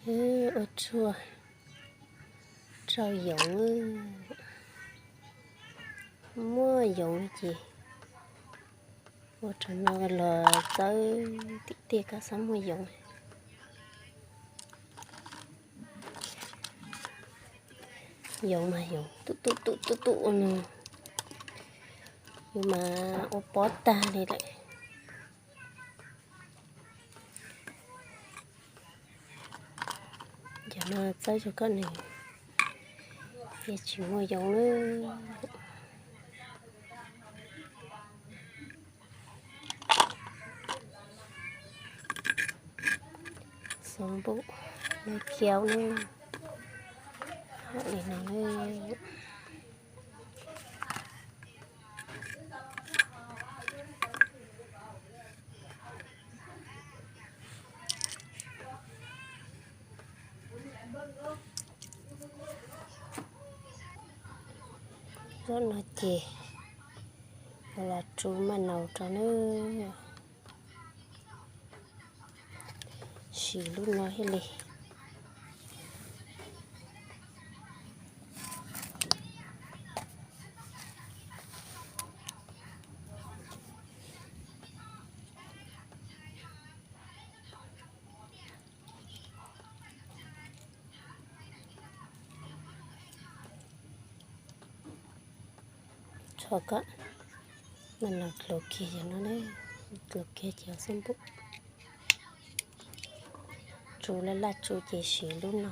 Ua tsuag rau yoov, muaj yoov ces ua rau no los txawb tim tiaj koj xav muaj yoov. Yoov mas yoov tum tum tum tum tum ua no, yus mas ua pob tag li lawm. Cov no txawb rau koj nws, yeej tsis muaj yoov lawm. Xov npum, nab kiaub na, hom li no na. Zaub no ces los tsu maj naus rau na. Siv lub no thiaj li. Tso koj, maj naus dluav kiag cov no, dluav kiag cov xab npum. Tsu laj laj tsu ces siv lub no,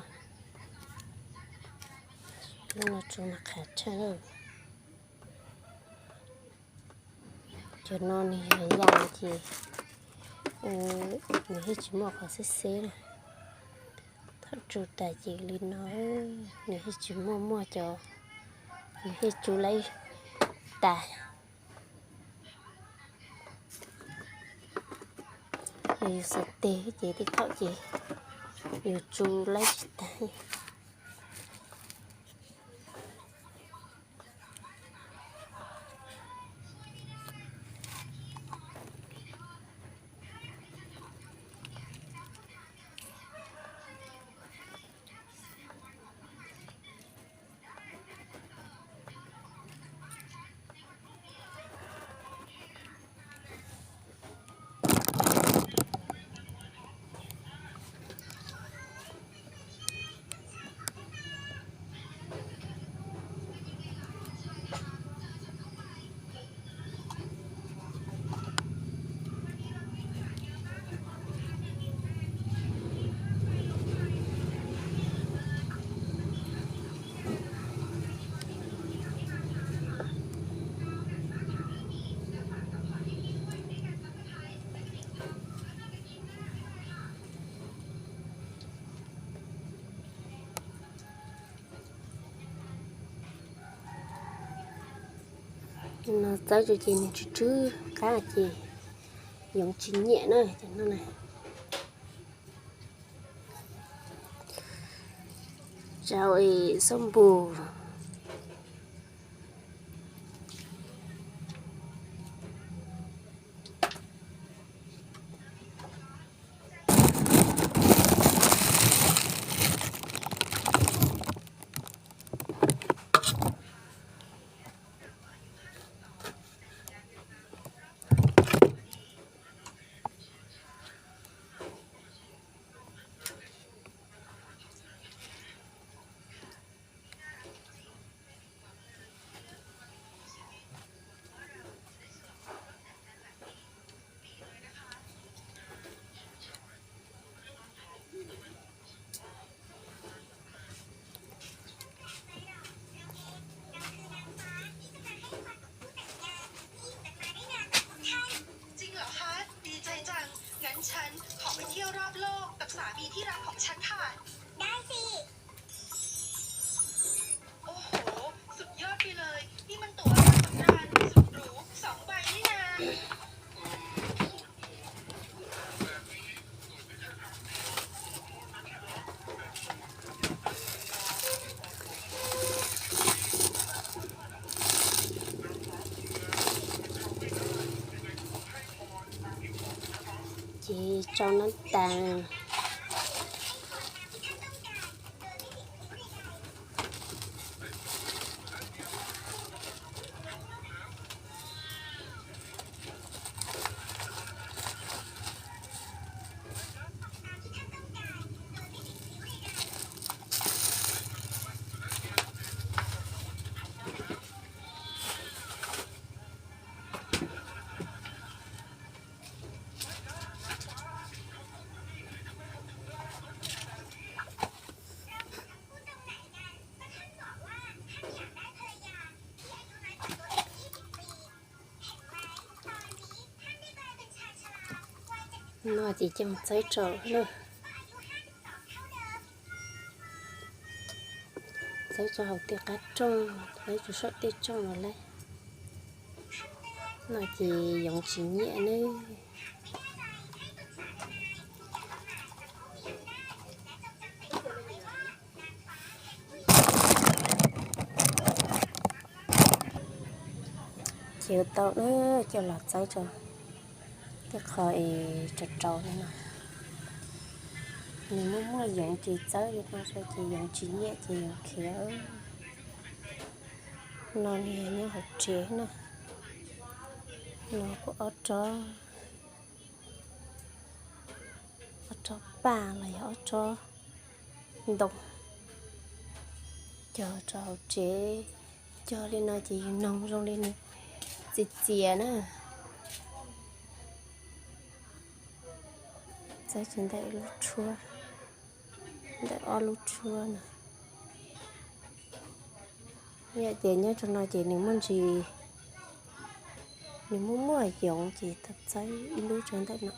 lub no tsu mas qhav tshaj. Cov no nws yog yam ces nws yeej tsis muaj qhov xeb xeb na. Thaum tsu tas ces li no, nws yeej tsis muaj muaj cov, nws yeej tsu laib tas. Yog yus xav teg ces tej thaum ces yus tsu laib tsis tag. No txawb tso ces nws tsw tsw qab ces yoov tsis nyiam na cov no na. Rau xab npum. Ces tsau nab tas, No ces coj txawb rau lawm, txawb rau hauv tej qab rooj, txawb rau saum tej rooj los lawm. No ces yoov tsis nyiam nawb. Ces tau na, coj los txawb rau tej qho es rau rau li no. Nws muaj muaj yoov ces txawb li no rau ces yoov tsis nyiam ces yoov khiav. No nws nyob hauv tsev na. No kuj ob tsob, ob tsob paj los yog ob tsob ntoo cog rau hauv tsev. Cog li no ces yus noog zoo li nws txias txias na. Txawb tsis ntawm lub tshuab, ntawm ob lub tshuab no. Yog tias nyob rau no ces nws muaj ntsis, nws muaj muaj yoov ces tau txawb ib lub rau ntawm no.